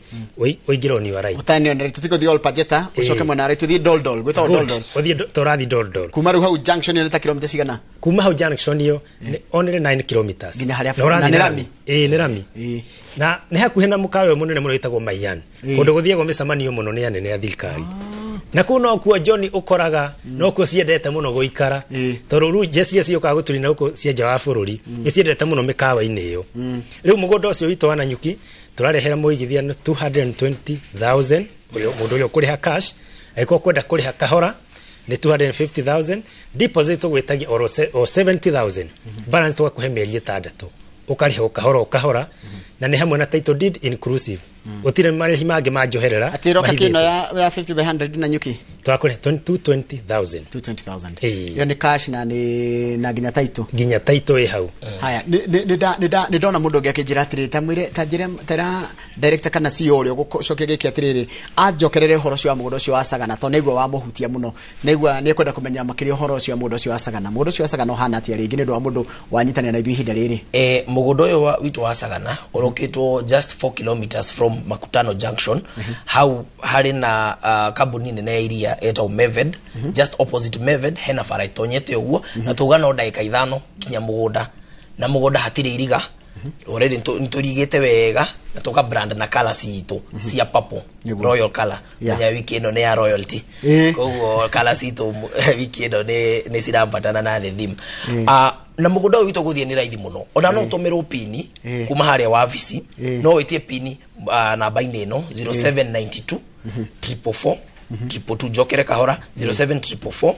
S2: ũingĩre on your right.
S1: Ũtanionere tũtigũthiĩ Olpajeta, ũcoke mwena wa right tũthiĩ Doldol, gwĩtagwo
S2: Good.
S1: Doldol.
S2: Ũthiĩ tũrathiĩ Doldol.
S1: Kuma rĩu hau junction ĩyo nĩ ta kilomita cigana?
S2: Kuma hau junction ĩyo nĩ only 9 kilometers.
S1: Nginya harĩa
S2: Na ũrathiĩ
S1: na nĩ
S2: na
S1: rami?
S2: Ĩĩ, nĩ rami. Na nĩ hakuhĩ na mũkawa ũyũ mũnene mũno wĩtagwo Maiyan, kũndũ gũthiagwo mĩcemanio mũno nĩ anene a thirikari. Na kũu nokuo John ũkoraga nokuo ciendete mũno gũikara, tondũ rĩu njeci iria ciũkaga gũtũrina gũkũ cia nja wa bũrũri nĩ ciendete mũno mĩkawa-inĩ ĩyo. Rĩu mũgũnda ũcio witũ wa Nanyuki tũrarehera mũigithia nĩ 220,000, mũndũ ũrĩa ũkũrĩha cash. Angĩkorwo kwenda kũrĩha kahora nĩ 250,000. Deposit tũgwĩtagia o 70,000, balance tũgakũhe mĩeri 6, ũkarĩha o kahora o kahora, na nĩ hamwe na title deed inclusive. Gũtirĩ marĩhi mangĩ ma njoherera.
S1: Atĩ ĩroka kĩno
S2: mahithĩtwo.
S1: ya 50 by 100 na Nyuki?
S2: Tũrakũrĩha 220,000.
S1: 220,000.
S2: Ĩĩ.
S1: Ĩyo nĩ cash na nĩ na nginya title?
S2: Nginya title ĩ hau.
S1: Haya, nĩ ndona mũndũ ũngĩ akĩnjĩra atĩrĩrĩ, ta mwĩre, ta njĩre tera director kana CEO ũrĩa ũgũcokia gĩkĩ atĩrĩrĩ, anjokerere ũhoro ũcio wa mũgũnda ũcio wa Sagana, tondũ nĩaigua wamũhutia mũno, nĩaigua nĩekwenda kũmenya makĩria ũhoro ũcio wa mũgũnda ũcio wa Sagana. Mũgũnda ũcio wa Sagana ũhana atĩa rĩngĩ, nĩ ũndũ wa mũndũ wanyitanĩra na ithuĩ ihinda rĩrĩ?
S3: Mũgũnda ũyũ witũ wa Sagana ũrokĩtwo just 4 kilometers from Makutano Junction. Hau harĩ na kambuni nene ya iria ĩtagwo Meved. Just opposite Meved hena bara ĩtonyete ũguo, na tuga no ndagĩka 5 kinya mũgũnda. Na mũgũnda hatirĩ iriga already, nĩtũrigĩte wega na tũka brand na color citũ cia purple.
S1: Nĩguo.
S3: Royal color. Menya wiki ĩno nĩ ya royalty. Koguo color citũ wiki ĩno nĩ cirambatana na the theme. Na mũgũnda ũyũ witũ gũthiĩ nĩ raithi mũno, ona no ũtũmĩrwo pini kuma harĩa wabici. No wĩtie pini namba-inĩ ĩno, 0792 444 222. Njokere kahora, 0744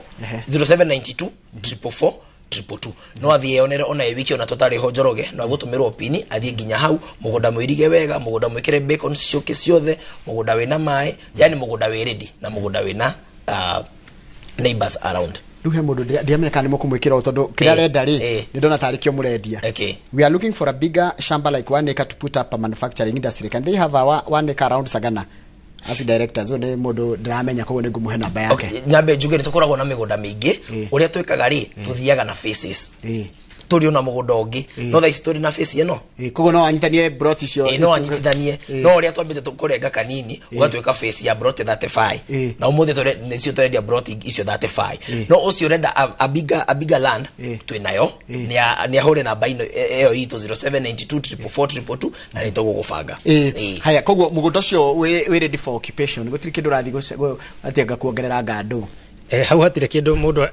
S3: 0792 444 222. No athiĩ onere ona ĩ wiki ona tũtarĩ ho, Njoroge, no agũtũmĩrwo pini athiĩ nginya hau mũgũnda mũirige wega, mũgũnda mwĩkĩre bacon ciũke ciothe, mũgũnda wĩna maĩ, yani mũgũnda wĩ ready na mũgũnda wĩna neighbors around.
S1: Rĩu he mũndũ ndiramenya kana nĩ mũkũmwĩkĩra ũũ tondũ kĩrĩa arenda rĩ, nĩ ndona tarĩ kĩo mũrendia. We are looking for a bigger shamba like 1 acre to put up a manufacturing industry. Can they have a 1 acre around Sagana? As directors, ũyũ nĩ mũndũ ndĩramenya, koguo nĩ ngũmũhe namba yake.
S3: Okay, nyambe njuge nĩ tũkoragwo na mĩgũnda mĩingĩ. Ũrĩa twĩkaga rĩ, tũthiaga na phases. Tũrĩ ona mũgũnda ũngĩ, no thaa ici tũrĩ na phase ĩno.
S1: Koguo no anyitanie brot icio?
S3: Ĩ, no anyitithanie, no ũrĩa twambĩte kũrenga kanini ũgatuĩka phase ya broti 35. Na ũmũthĩ nĩcio tũrendia broti icio 35. No ũcio ũrenda a bigger land, twĩ nayo. Nĩ ahũre namba ĩno ĩyo itũ 0792 444 222 na nĩ tũgũgũbanga.
S1: Haya, koguo mũgũnda ũcio wĩ ready for occupation, gũtirĩ kĩndũ ũrathiĩ atĩ anga kuongerera ngandũ?
S2: Hau hatirĩ kĩndũ mũndũ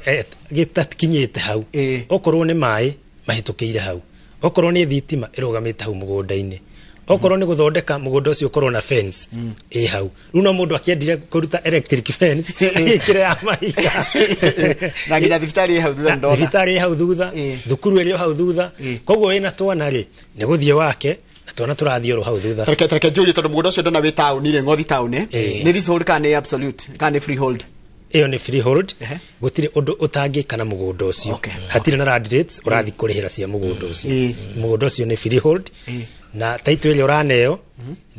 S2: gĩtakinyĩte hau. Okorwo nĩ maĩ mahĩtũkĩire hau, okorwo nĩ thitima ĩrũgamĩte hau mũgũnda-inĩ, okorwo nĩ gũthondeka mũgũnda ũcio ũkorwo na fence ĩ hau. Rĩu no mũndũ akĩendire kũruta electric fence ĩkĩre ya mahiga.
S1: Na nginya thibitarĩ ĩ hau thutha nĩndona.
S2: Thibitarĩ ĩ hau thutha, thukuru ĩrĩ o hau thutha. Koguo wĩna twana rĩ, nĩ gũthiĩ wake na twana tũrathiĩ oro hau thutha.
S1: Tareke njũrie, tondũ mũgũnda ũcio ndona wĩ taũni rĩ, Ngothi taũni, nĩ leasehold kana nĩ absolute kana nĩ freehold?
S2: Ĩyo nĩ freehold. Gũtirĩ ũndũ ũtangĩka na mũgũnda ũcio. Hatirĩ na land rates ũrathiĩ kũrĩhĩra cia mũgũnda ũcio. Mũgũnda ũcio nĩ freehold na title ĩrĩa ũraneo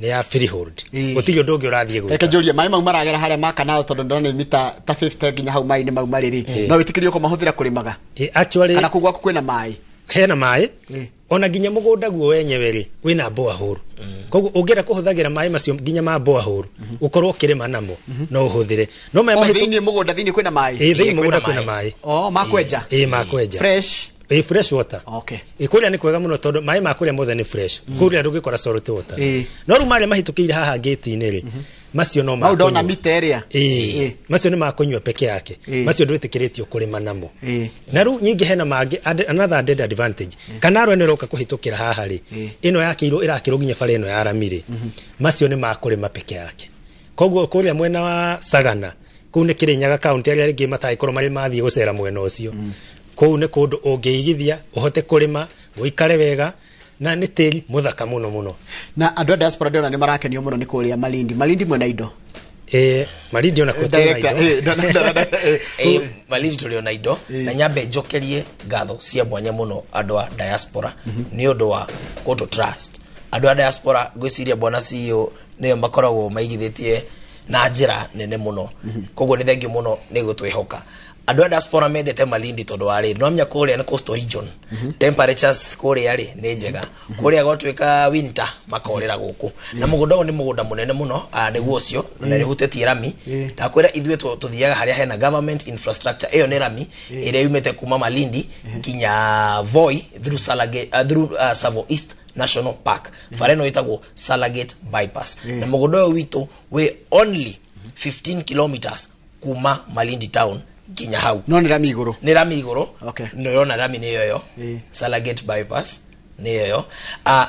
S2: nĩ ya freehold. Gũtirĩ ũndũ ũngĩ ũrathiĩ
S1: Reke
S2: gwĩka.
S1: njũrie, maĩ mau maragera harĩa ma canal, tondũ ndona nĩ mita ta 50 nginya hau maĩ-inĩ mau marĩ rĩ, no wĩtĩkĩrio kũmahũthĩra kũrĩmaga?
S2: Actually,
S1: Kana kũu gwaku kwĩna maĩ?
S2: Hena maĩ, ona nginya mũgũnda guo wenyewe rĩ, wĩna borehole. Koguo ũngĩenda kũhũthagĩra maĩ macio nginya ma borehole ũkorwo ũkĩrĩma namo, no ũhũthĩre, no maĩ
S1: O
S2: mahĩtũ
S1: thĩinĩ mũgũnda thĩinĩ kwĩna maĩ?
S2: Ĩ, thĩinĩ
S3: Ĩ,
S2: mũgũnda
S3: kwĩna
S2: kwĩna maĩ.
S1: O makwenja?
S2: Ĩ, makwenja.
S1: Fresh?
S2: Ĩ, fresh water.
S1: Okay.
S2: Ĩ, kũrĩa nĩ kwega mũno tondũ maĩ ma kũrĩa mothe nĩ fresh. Kũrĩa ndũngĩkora salt water. No rĩu marĩa mahĩtũkĩire haha ngĩti-inĩ rĩ, macio no
S1: Mau ndona
S2: makũnyua.
S1: mita ĩrĩa.
S2: Ĩ, macio nĩ makũnyua peke yake. Macio ndwĩtĩkĩrĩtio kũrĩma namo. Na rĩu nyingĩ hena mangĩ another added advantage, kana ĩno ĩroka kũhĩtũkĩra haha rĩ, ĩno yakĩirwo ĩrakĩrwo nginya bara ĩno ya rami rĩ, macio nĩ makũrĩma peke yake. Koguo kũrĩa mwena wa Sagana kũu nĩ Kĩrĩnyaga kaunti, arĩa rĩngĩ matangĩkorwo marĩ mathiĩ gũcera mwena ũcio, kũu nĩ kũndũ ũngĩigithia ũhote kũrĩma ũikare wega na nĩ tĩri mũthaka mũno mũno.
S1: Na andũ a diaspora ndĩrona nĩ marakenio mũno nĩ kũrĩa Malindi. Malindi mwena indo?
S2: Malindi ona kuo twĩna
S1: Director,
S2: indo.
S1: ndona.
S3: Malindi tũrĩ ona indo. Na nyambe njokerie ngatho cia mwanya mũno andũ a diaspora nĩ ũndũ wa kũtũ trust. Andũ a diaspora, ngwĩciria bwana CEO nĩo makoragwo maigithĩtie na njĩra nene mũno, koguo nĩ thengiũ mũno nĩ gũtwĩhoka. Andũ a diaspora mendete Malindi tondũ wa rĩrĩ, nĩwamenya kũrĩa nĩ coastal region, temperatures kũrĩa rĩ nĩ njega. Kũrĩa gwatuĩka winter makorĩra gũkũ, na mũgũnda ũyũ nĩ mũgũnda mũnene mũno, nĩguo ũcio na nĩ ũhutĩtie rami. Ndakwĩra ithuĩ tũthiaga harĩa hena government infrastructure. Ĩyo nĩ rami ĩrĩa yumĩte kuma Malindi nginya Voi through Salage, through Tsavo East National Park. Bara ĩno ĩtagwo Salagate Bypass, na mũgũnda ũyũ witũ wĩ only 15 kilometers kuma Malindi town nginya hau.
S1: No nĩ rami igũrũ?
S3: Nĩ rami igũrũ.
S1: Okay.
S3: Nĩ ũrona rami nĩ yoyo. Salagate Bypass nĩ yoyo.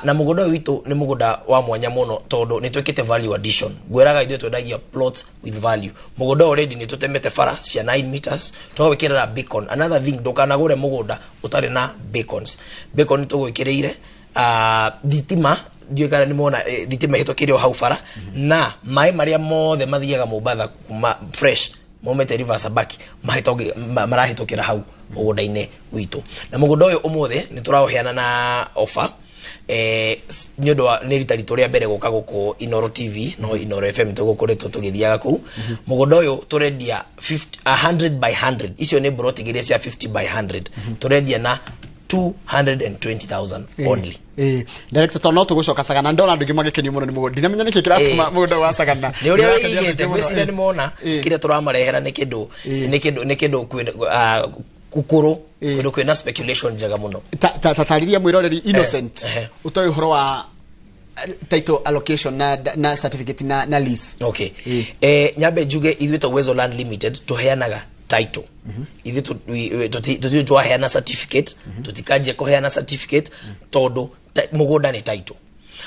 S3: Na mũgũnda ũyũ witũ nĩ mũgũnda wa mwanya mũno tondũ nĩ twĩkĩte value addition. Ngwĩraga ithuĩ twendagia plots with value. Mũgũnda ũyũ already nĩ tũtemete bara cia 9 meters, tũgawĩkĩrĩra beacon. Another thing, ndũkanagũre mũgũnda ũtarĩ na beacons. Beacon tũgwĩkĩrĩire, thitima ndiũĩ kana nĩ mona, thitima ĩhĩtũkĩire o hau bara, na maĩ marĩa mothe mathiaga Mombatha kuma fresh maumĩte River Sabaki marahĩtũkĩra hau mũgũnda-inĩ witũ. Na mũgũnda ũyũ ũmũthĩ nĩ tũraũheana na offer, nĩ ũndũ wa nĩ rita ritũ rĩa mbere gũka gũkũ Inoro TV, no Inoro FM tũgũkoretwo tũgĩthiaga kũu. Mũgũnda ũyũ tũrendia 50, 100 by 100, icio nĩ broti igĩrĩ cia 50 by 100, tũrendia na 220,000 only.
S1: Director, tondũ no tũgũcoka Sagana, ndona andũ aingĩ magĩkenio mũno nĩ mũgũnda, ndinamenya nĩkĩ kĩratũma mũgũnda wa Sagana.
S3: Nĩ ũrĩa
S1: Nĩũrakenia andũ
S3: wĩigĩte
S1: aingĩ mũno.
S3: ngwĩciria nĩ mona kĩrĩa tũramarehera nĩ kĩndũ nĩ kĩndũ kũkũrũ, kũndũ kwĩna speculation njega mũno.
S1: Ta tarĩria mwĩroreri Innocent ũtoĩ ũhoro wa title allocation na certificate na lease.
S3: Okay. Nyambe njuge ithuĩ ta Uwezo Land Limited tũheanaga title. Ithuĩ tũtirĩ twaheana certificate, tũtikanjia kũheana certificate tondũ mũgũnda nĩ title.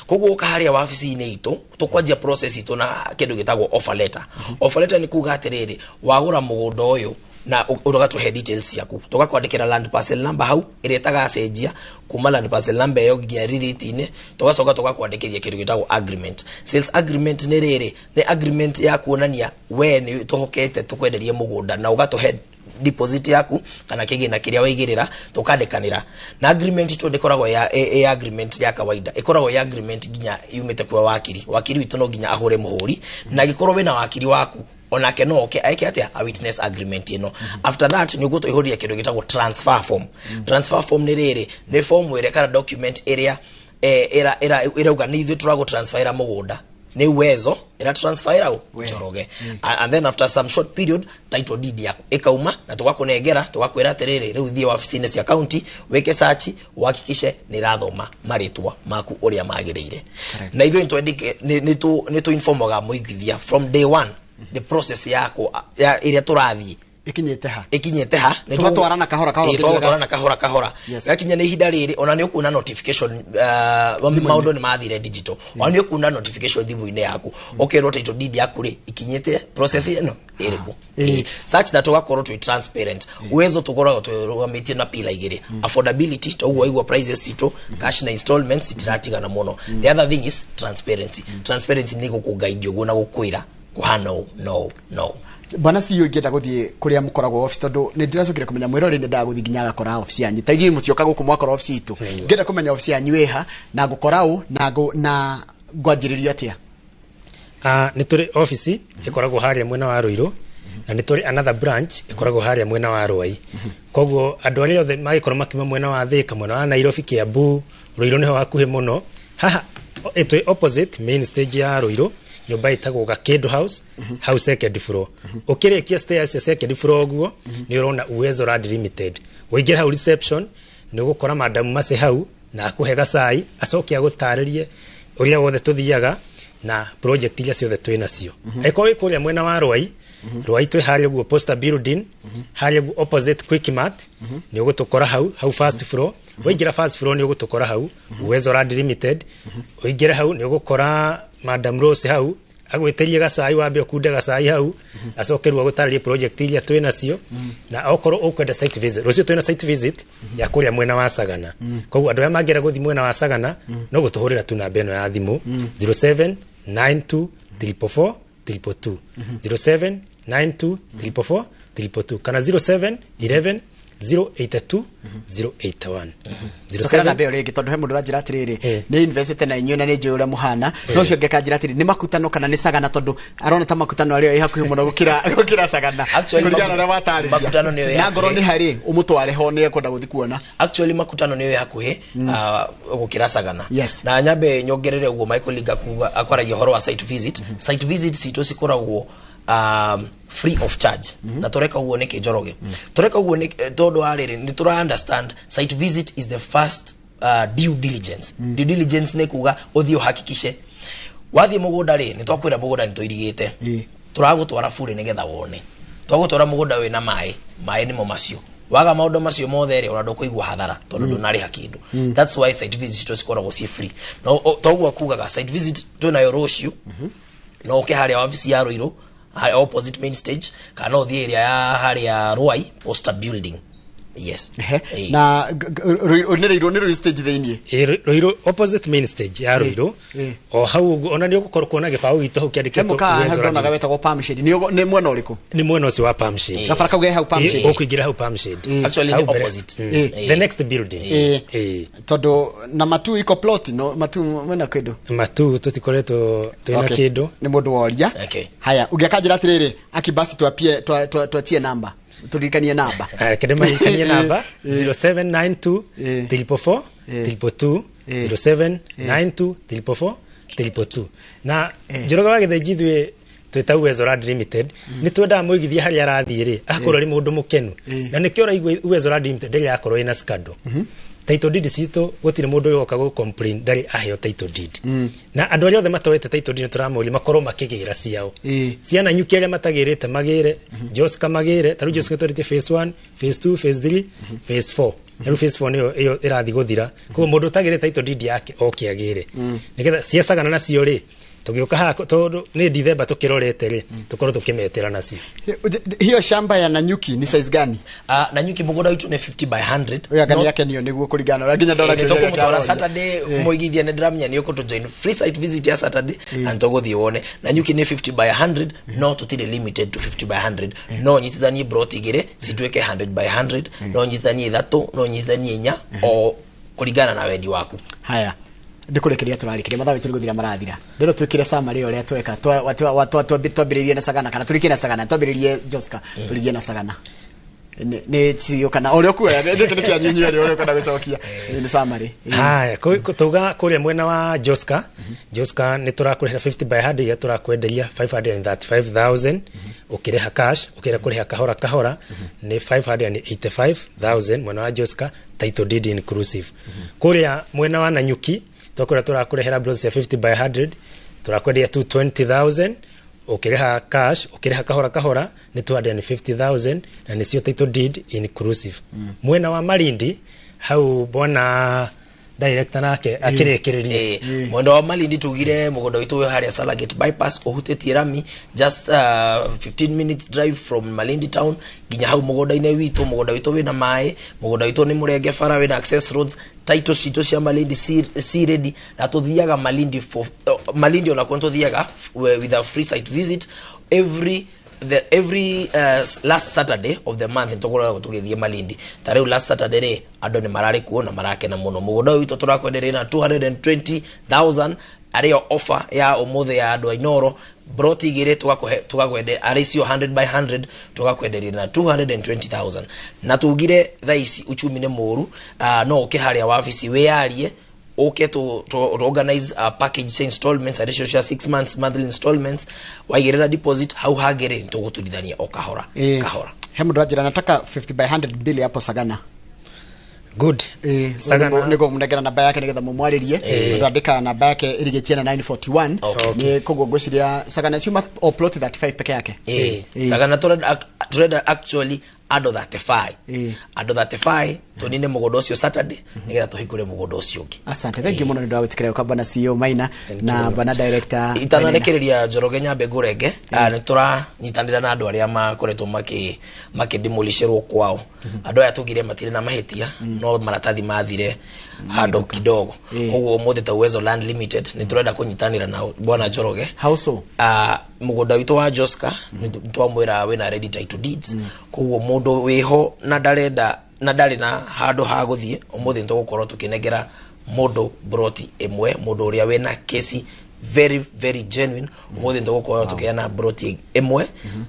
S3: Koguo ũka harĩa wabici-inĩ itũ, tũkwanjia process itũ na kĩndũ gĩtagwo offer letter. Offer letter nĩ kuga atĩrĩrĩ, wagũra mũgũnda ũyũ na ũgatũhe details ciaku, tũgakwandĩkĩra land parcel number hau ĩrĩa ĩtagacenjia kuma land parcel number ĩyo nginya rithiti-inĩ. Tũgacoka tũgakwandĩkĩria kĩndũ gĩtagwo agreement. Sales agreement nĩ rĩrĩ, nĩ agreement ya kuonania we nĩ tũhokete tũkwenderie mũgũnda na ũgatũhe Deposit yaku kana kĩgĩna kĩrĩa waigĩrĩra, tũkandĩkanĩra na agreement itũ. Ndĩkoragwo ya ĩ agreement ya kawaida, ĩkoragwo ya agreement nginya yumĩte kwa wakiri. Wakiri witũ no nginya ahũre mũhũri, na angĩkorwo wĩna wakiri waku onake no oke aeke atia, a witness agreement ĩno. After that nĩ ũgũtũihũria kĩndũ gĩtagwo transfer form. Transfer form nĩ rĩrĩ, nĩ form ĩrĩa kana document ĩrĩa ĩrauga nĩ ithuĩ tũragũ transferĩra mũgũnda, nĩ Uwezo ĩra transferĩra ũ Njoroge. And then after some short period title deed yaku ĩkauma na tũgakũnengera, tũgakwĩra atĩrĩrĩ, rĩu thiĩ wabici-inĩ cia county, wĩke search, uhakikishe nĩ ĩrathoma marĩtwa maku ũrĩa magĩrĩire. Na ithuĩ nĩ tũ-informaga mũigithia from day one the process yako ya ĩrĩa tũrathiĩ
S1: ikinyĩte ha,
S3: ikinyĩte ha.
S1: Tũgatwarana kahora kahora.
S3: Tũgatwarana kahora kahora. Gakinya nĩ ihinda rĩrĩ, ona nĩ ũkuona notification, maũndũ nĩ mathire digital, ona nĩ ũkuona notification thimũ-inĩ yaku, ũkerwo title deed yaku rĩ ikinyĩte process ĩno ĩrĩkũ. Such that tũgakorwo twĩ transparent. Uwezo tũkoragwo twĩrũgamĩtie na pillar igĩrĩ: affordability, toguo waigua prices citũ, cash na installments itiratigana mũno. The other thing is transparency. Transparency nĩ gũkũguide ũguo na gũkwĩra kũhana ũũ no no.
S1: Bwana CEO, ingĩenda gũthiĩ kũrĩa mũkoragwo office, tondũ nĩ ndĩracokire kũmenya mwĩrori nĩ ndaga gũthiĩ nginya agakora office yanyu. Ta ithuĩ mũtioka gũkũ mwakora office itũ. Ngĩenda kũmenya office yanyu ĩha na ngũkora ũ na na ngwanjĩrĩria atĩa?
S2: Nĩ tũrĩ office ĩkoragwo harĩa mwena wa Ruiru, na nĩ tũrĩ another branch ĩkoragwo harĩa mwena wa Ruai. Koguo andũ arĩa othe magĩkorwo makiuma mwena wa Thika, mwena wa Nairobi, Kiambu, Ruiru nĩho hakuhĩ mũno. Haha twĩ opposite main stage ya Ruiru, nyũmba ĩtagwo Gakĩndũ House, house second floor. Ũkĩrĩkia stairs cia second floor ũguo nĩ ũrona Uwezo Land Limited. Waingĩra hau reception nĩ ũgũkora madam Mace hau na akũhe gacai, acoke agũtarĩrie ũrĩa wothe tũthiaga na project iria ciothe twĩ nacio. Angĩkorwo wĩ kũrĩa mwena wa Rwai, Rwai twĩ harĩa ũguo Posta Building, harĩa ũguo opposite Quickmart, nĩ ũgũtũkora hau hau first floor. Waingĩra first floor nĩ ũgũtũkora hau Uwezo Land Limited. Ũingĩre hau nĩ ũgũkora Madam Rose hau, agwĩtĩrie gacai, wambe ũkunde gacai hau, acoke rĩu agũtarĩrie project iria twĩ nacio. Na okorwo ũkwenda site visit, rũciũ twĩna site visit ya kũrĩa mwena wa Sagana. Koguo andũ arĩa mangĩenda gũthiĩ mwena wa Sagana no gũtũhũrĩra tu namba ĩno ya thimũ, 0792 444 222, 0792 444 222, kana 07 11 082 081.
S1: Cokera namba ĩyo rĩngĩ, tondũ he mũndũ ũranjĩra atĩrĩrĩ, nĩ investĩte na inyuĩ na nĩ njũĩ ũrĩa mũhana, no ũcio ũngĩ akanjĩra atĩrĩ, nĩ Makutano kana nĩ Sagana, tondũ arona ta Makutano arĩo ĩ hakuhĩ mũno gũkĩra Sagana.
S3: Actually,
S1: kũringana na ũrĩa watarĩria.
S3: Makutano nĩyo ĩ
S1: Na ngorwo
S3: hakuhĩ.
S1: nĩ harĩ ũmũtware ho nĩ ekwenda gũthiĩ kuona.
S3: Actually Makutano nĩyo ĩ hakuhĩ gũkĩra Sagana. Na nyambe nyongerere ũguo Michael Linga kuga akwaragia ũhoro wa site visit. Site visit citũ cikoragwo free of charge. Na tũreka ũguo nĩkĩ, Njoroge? Tũreka ũguo nĩ tondũ wa rĩrĩ, nĩ tũra understand site visit is the first due diligence. Due diligence nĩ kuga ũthiĩ ũhakikishe wathiĩ mũgũnda rĩ, nĩ twakwĩra mũgũnda nĩ tũirigĩte, tũragũtwara bure nĩgetha wone, twagũtwara mũgũnda wĩna maĩ, maĩ nĩmo macio. Waga maũndũ macio mothe rĩ, ona ndũkũigua hathara tondũ ndũnarĩha kĩndũ. That's why site visit citũ cikoragwo ci free. No toguo kugaga site visit twĩnayo rũciũ, no ũke harĩa wabici ya Ruiru, harĩa opposite main stage, kana no ũthiĩ ĩrĩa ya harĩa Ruai, Posta Building, yes.
S1: Ehe. Na nĩ Rũirũ, nĩ Rũirũ stage thĩiniĩ?
S2: Ĩ, Ruiru, opposite main stage ya Ruiru, o hau ũguo ona nĩ ũgũkorwo kuona gĩbaũ gitũ hau
S1: He
S2: kĩandĩkĩtwo
S1: mũkawa
S2: Uwezo Land.
S1: ndonaga wetagwo Palm Shade, nĩ mwena ũrĩkũ?
S2: Nĩ mwena ũcio wa Palm Shade.
S1: Gabara kau ge hau Palm Shade.
S2: Ũkũingĩra hau Palm Shade.
S3: Actually
S2: Hau
S3: nĩ
S2: mbere.
S3: opposite.
S2: The next building.
S1: Tondũ na Matu iko plot no Matu mwena kĩndũ.
S2: Matu tũtikoretwo twĩna kĩndũ.
S1: Nĩ mũndũ woria. Haya, ũngĩ akanjĩra atĩrĩrĩ, akibasi twapie twachie namba, tũririkanie namba.
S2: Reke ndĩmaririkanie namba, 0792 444 222, 0792 444 222. Na Njoroge wa Gĩthĩnji, ithuĩ twĩta Uwezo Land Limited nĩ twendaga mũigithia harĩa arathiĩ rĩ akorwo arĩ mũndũ mũkenu, na nĩkĩo ũraigua Uwezo Land Limited ndĩrĩ yakorwo ĩna scandal. Title deed citũ gũtirĩ mũndũ ũrĩ gũ complain ndarĩ aheo title deed. Na andũ arĩa othe matoete title deed nĩ tũramoria makorwo makĩgĩra ciao. Ciana nyuki arĩa matagĩrĩte magĩre, Joska magĩre. Ta rĩu Joska twarĩtie phase 1, phase 2, phase 3, phase 4. Rĩu phase 4 nĩyo ĩyo ĩrathiĩ gũthira. Koguo mũndũ ũtagĩrĩte title deed yake oke agĩre, nĩgetha cia Sagana nacio rĩ Tũgĩũka haha tondũ nĩ Dithemba tũkĩrorete rĩ, tũkorwo tũkĩmetĩra nacio.
S1: Hiyo shamba ya Nanyuki ni size gani?
S3: Nanyuki mũgũnda witũ nĩ 50 by 100.
S1: Ũyũ anga nĩ akenio nĩguo kũringana na ũrĩa nginya ndona
S3: Nĩ
S1: kĩũria gĩake
S3: tũkũmũtwara
S1: aroria.
S3: Saturday. Mũigithia nĩ ndĩramenya nĩ ũkũtũ join free site visit ya Saturday na nĩ tũgũthiĩ wone. Nanyuki nĩ 50 by 100, no tũtirĩ limited to 50 by 100. No nyitithanie broti igĩrĩ cituĩke 100 by 100, no nyitithanie ithatũ, no nyitithanie inya, o kũringana na wendi waku.
S1: Haya, ndĩkũrĩkĩria, tũrarĩkĩria, mathaa witũ nĩ gũthira marathira. Ndĩrwo twĩkĩre summary ũrĩa tweka. Twambĩrĩrie na Sagana kana tũrĩkie na Sagana? Twambĩrĩrie Joska, tũrigie na Sagana. Nĩ cio kana ũrĩa ũkuoya gĩkĩ nĩ kĩanyu inyuerĩ, ũrĩa ũkwenda gũcokia nĩ summary.
S2: Haya, tuga kũrĩa mwena wa Joska, Joska nĩ tũrakũrĩhĩra 50 by 100 iria tũrakwenderia 535,000 ũkĩrĩha cash. Ũkĩrĩa kũrĩha kahora kahora nĩ 585,000 mwena wa Joska, title deed inclusive. Kũrĩa mwena wa Nanyuki twakwĩra tũrakũrehera blocks ya 50 by 100, tũrakwenderia 220,000 ũkĩrĩha cash. Ũkĩrĩha kahora kahora nĩ 250,000 na nĩcio title deed inclusive. Mwena wa Malindi hau bwana director nake akĩrĩkĩrĩria.
S3: Mwena wa Malindi tugire mũgũnda witũ wĩ harĩa Salagate bypass, ũhutĩtie rami, just 15 minutes drive from Malindi town nginya hau mũgũnda-inĩ witũ. Mũgũnda witũ wĩna maĩ, mũgũnda witũ nĩ mũrenge bara, wĩna access roads, title citũ cia Malindi ci ready, na tũthiaga Malindi for Malindi onakuo nĩtũthiaga with a free site visit every last Saturday of the month. Nĩtũkoragwo tũgĩthiĩ Malindi. Ta rĩu last Saturday rĩ, andũ nĩ mararĩ kuo na marakena mũno. Mũgũnda ũyũ witũ tũrakwenderia na 220,000, arĩyo offer ya ũmũthĩ ya andũ a Inoro. Broti igĩrĩ tũgakũhe, tũgakwende arĩ cio 100 by 100, tũgakwenderia na 220,000. Na tugire thaa ici uchumi nĩ mũru, no ũke harĩa wabici wĩyarie, uke to organize a package cia installments arĩ cio cia 6 months monthly installments. Waigĩrĩra deposit, hau hangĩ rĩ, nĩtũgũturithania o kahora kahora.
S1: He mũndũ anjĩra nataka 50 by 100 mbili hapo Sagana.
S2: Good. Sagana.
S1: Nĩguo mũnengera namba yake nĩgetha mũmwarĩrie, tondũ andĩka namba yake ĩrigĩtie na 941. Nĩ koguo ngwĩciria Sagana ciuma o plot 35 peke yake.
S3: Sagana turenda actually andũ 35. Andũ 35 tũnine mũgũnda ũcio Saturday nĩgetha tũhingũre mũgũnda ũcio ũngĩ.
S1: Asante, thank you mũno nĩ ũndũ wa gwĩtĩkĩra gũka, bwana CEO Maina na bwana director.
S3: Itanarekereria Njoroge, nyambe ngũrenge, nĩ tũranyitanĩra na andũ arĩa makoretwo makĩdemolishĩrwo kwao. Andũ aya tugire matirĩ na mahĩtia, no maratathi mathire handũ kidogo. Koguo ũmũthĩ ta Uwezo Land Limited nĩ tũrenda kũnyitanĩra na bwana Njoroge.
S1: How so?
S3: Mũgũnda witũ wa Joska nĩ twamwĩra wĩna ready title deeds. Koguo mũndũ wĩho na ndarenda na ndarĩ na handũ ha gũthiĩ, ũmũthĩ nĩ tũgũkorwo tũkĩnengera mũndũ broti ĩmwe. Mũndũ ũrĩa wĩna kesi very very genuine, ũmũthĩ nĩ tũgũkorwo tũkĩheana broti ĩmwe.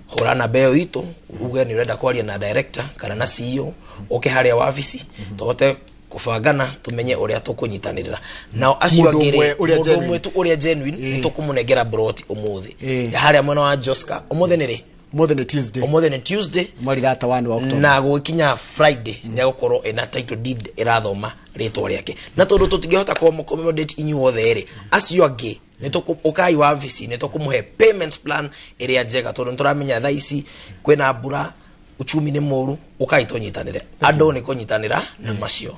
S3: Hũra namba ĩyo itũ, uge nĩ ũrenda kwaria na director kana na CEO, ũke harĩa wabici tũhote kũbangana, tũmenye ũrĩa tũkũnyitanĩrĩra nao acio
S1: Mũndũ
S3: angĩ rĩ,
S1: ũmwe ũrĩa
S3: mũndũ
S1: genuine.
S3: ũmwe tu ũrĩa genuine nĩ tũkũmũnengera broti ũmũthĩ ya harĩa mwena wa Joska. Ũmũthĩ nĩ rĩ?
S1: Ũmũthĩ nĩ Tuesday.
S3: Ũmũthĩ nĩ Tuesday.
S1: Mweri 31 wa October.
S3: Na gũgĩkinya Friday nĩ agũkorwo ĩna title deed ĩrathoma rĩtwa rĩake. Na tondũ tũtingĩhota kũ accommodate inyuothe rĩ, acio angĩ nĩ ũkai wabici, nĩ tũkũmũhe payment plan ĩrĩa njega, tondũ nĩ tũramenya thaa ici kwĩna mbura, uchumi nĩ mũru. Ũkai tũnyitanĩre, andũ nĩ kũnyitanĩra na macio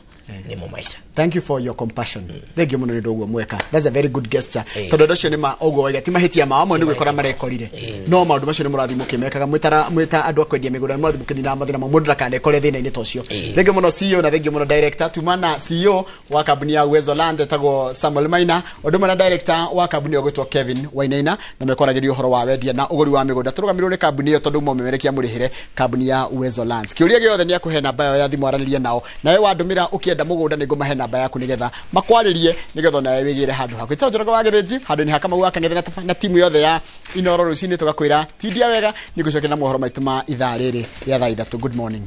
S3: nĩmo maica.
S1: Thank you for your compassion, thank you mũno nĩ ũndũ ũguo mweka. That's a very good gesture, tondũ andũ acio nĩ ma ũguo waiga ti mahĩtia mao, amwe nĩ gwĩkora marekorire, no maũndũ macio nĩ mũrathiĩ mũkĩmekaga mwĩta andũ a kwendia mĩgũnda, nĩ mũrathiĩ mũkĩnina mathĩna mau, mũndũ ndakanekore thĩna-inĩ ta ũcio. Thank you mũno CEO, na thank you mũno director. Tuma na CEO wa kambuni ya Uwezo Land etagwo Samuel Maina, ũndũ ũmwe na director wa kambuni ĩyo gwĩtwo Kevin Wainaina, na mekwaragĩria ũhoro wa wendia na ũgũri wa mĩgũnda. Tũrũgamĩrĩrwo nĩ kambuni ĩyo tondũ mũmemerekia mũrĩhĩre kambuni ya Uwezo Land. Kĩũria gĩothe nĩ akũhe namba yao ya thimũ aranĩrie nao. Nawe wandũmĩra ũkĩenda mũgũnda, nĩ ngũmahe namba yaku nĩgetha makwarĩrie, nĩgetha onawe wĩgĩre handũ haku. Ĩtagwo Njoroge wa Gĩthĩnji, handũ-inĩ ha Kamau wa Kang'ethe na timu yothe ya Inoro rũcinĩ, tũgakwĩra tindia wega, nĩ ngũcokera na mohoro maitũ ma ithaa rĩrĩ rĩa thaa 3. Good morning.